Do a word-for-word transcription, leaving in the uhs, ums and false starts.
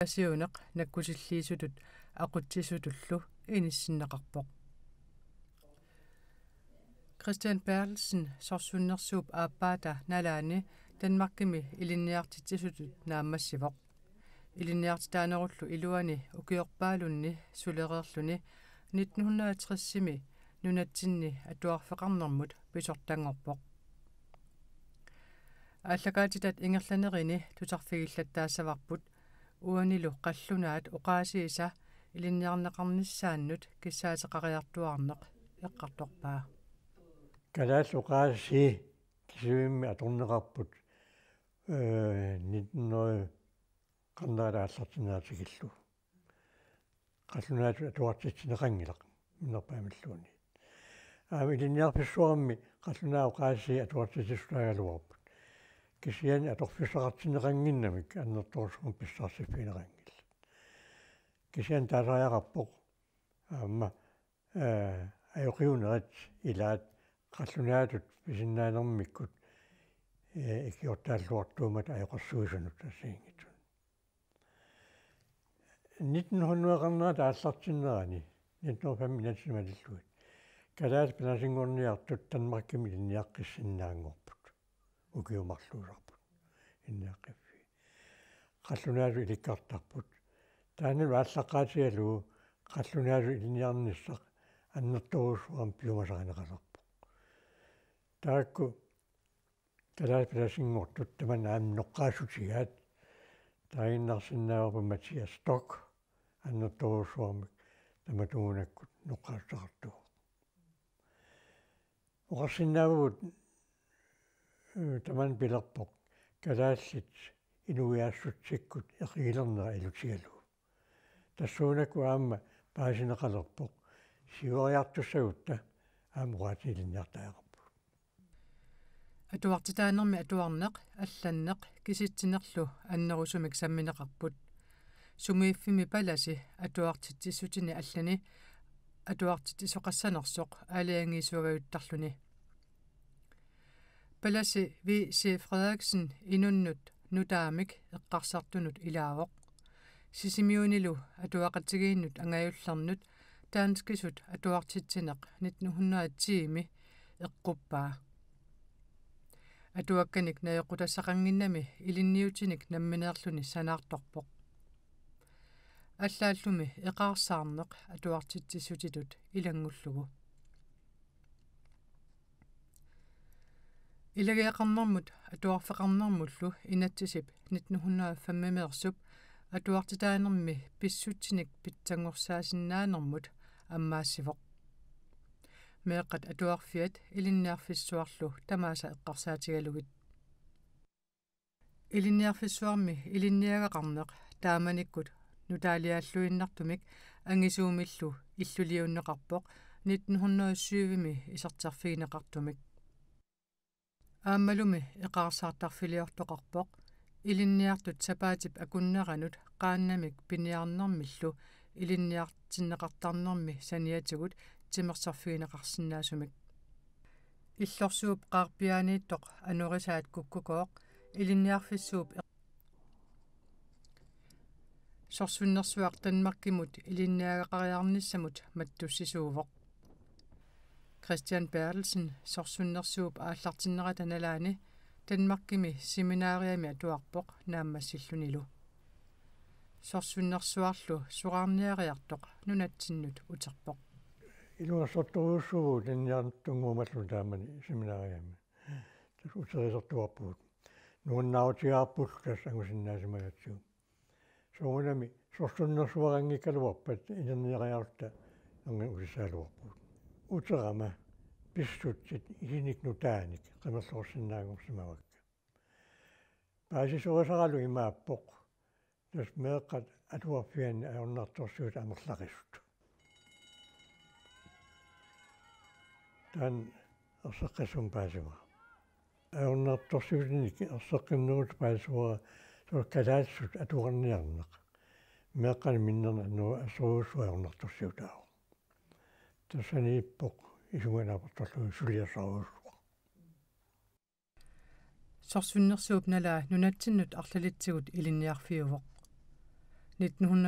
Siuneq nakkutilliisutut aqutsisutullu inissinneqarpoq. Christian Berthelsen sorsunnersuup aappaata nalaani Danmarkimi ilinniartitsisutut naammassivoq. Ilinniartitaanerullu iluani ukiorpaalunni sulereerluni nitten hundrede og tresimi nunatsinni atuarfeqarnermut pisortanngorpoq. Aallakaatitat ingerlanerini tusarfigillattaassavarput, uanilu qallunaat oqaasiisa ilinniarneqarnissaannut kissaateqariartuaarneq eqqartorpaa. Kalaallit oqaasii kisivimmi atorneqarput, øh, nitten hundrede qannaata aallartinnerat tikillugu. Qallunaatut atuartitsineqanngilaq minnerpaamilluunniit. Aamma ilinniarfissuarmi qallunaat oqaasii atuartitsissutaagaluarput. Kisianni atorfissaqartinneqannginnamik annertoorsuarmik pissarsiffigineqanngillat. Kisianni taasariaqarpoq aamma, øh, ajoqiunerit ilaat qallunaatut pisinnaanermikkut, øh, ikiortaalluartuummata ajoqersuisunut assigiinngitsunut. Nitten hundrede qannaata aallartinnerani, nitten hundrede og fem inatsimallillugit, kalaallit palasinngorniartut Danmarkimi ilinniaqqissinnaanngorput. Ukiut marluusarput ilinniaqqiffii. Qallunaatut ilikkartarput. Taannalu aallaqqaatigalugu qallunaatut ilinniarnissaq annertoorujussuarmik piumasarineqalerpoq. Taakku kalaallit palasinngortut tamanna aamma noqqaassutigaat. Taaginnarsinnaavarput Mathias Storch annertoorujussuarmik tamatuunakkut noqqaassuteqartuuvoq. Oqarsinnaavagut, øh, tamanna pilerpoq kalaallit inuiaassutsikkut eqigilernera ilutigalugu. Tassuunakkut aamma paasineqalerpoq siuariartussagutta aamma oqaatsit ilinniartariaqarput. Atuartitaanermi atuarneq, allanneq kisitsinerlu annerusumik sammineqarput. Sumiiffimmi palasi atuartitsissutini allani atuartitsisoqassanersoq aalajangiisuagajuttarluni. Palasi V C Frederiksen inunnut nutaamik eqqarsartunut ilaavoq. Sisimiunilu atuaqatigiinnut angajullernut danskisut atuartitsineq nitten hundrede og ti-mi eqquppaa. Atuakkanik najoqqutassaqannginnami ilinniutinik nammineerluni sanaartorpoq. Allaallumi eqaarsaarneq atuartitsissutitut ilanngullugu. Ilagiaqarnermut atuarfeqarnermullu inatsisip nitten hundrede og fem-imeersup atuartitaanermi pissutsinik pitsanngorsaasinnaanermut ammaassivoq. Meeqqat atuarfiat ilinniarfissuarlu tamaasa eqqarsaatigalugit. Ilinniarfissuarmi ilinniagaqarneq taamanikkut nutaaliaalluinnartumik angisuumillu illuliunneqarpoq nitten hundrede og syv-imi iserterfigineqartumik. Aammalumi eqaarsaartarfiliortoqarpoq ilinniartut sapaatip akunneranut qaannamik piniarnermillu ilinniartinneqartarnermi saniatigut timersorfigineqarsinnaasumik. Illorsuup qaarpiaaniittoq anorisaat kukkukooq ilinniarfissuup sorsunnersuaq Danmarkimut ilinniagaqariarnissamut mattussisuuvoq. Christian Berthelsen sorsunnersuup aallartinnerata nalaani Danmarkimi seminariami atuarpoq naammassillunilu. Sorsunnersuarlu soraarniariartoq nunatsinnut uterpoq. Ilungersortorujussuuvugut ilinniartunngoorumalluta taamani seminariami. Tassa uteriisertuarpugut. Nuannaarutigaarpullu tassa angusinnaasimagatsigu. Soorunami sorsunnersuarinngikkaluarpat ilinniariarutta angusinnaasaluarpugut. Uterama pissutsit isinik nutaanik qimerloorsinnaanngorsimavakka. Paasisorisaralu imaappoq: tassa meeqqat atuarfianni ajornartorsiutit amerlaqisut. Taanna erseqqissumik paasivara. Ajornartorsiutinik erseqqinnerusoq paasivara soorlu kalaallisut atuarniarneq. Meeqqanik minnernik annerusumik assorujussuaq ajornartorsiutaavoq. Tassaniippoq isumanaaportorlugu suliassarujussuaq. Sorsunnersuup nalaa nunatsinnut arlalitsigut ilinniarfiuvoq. nitten hundrede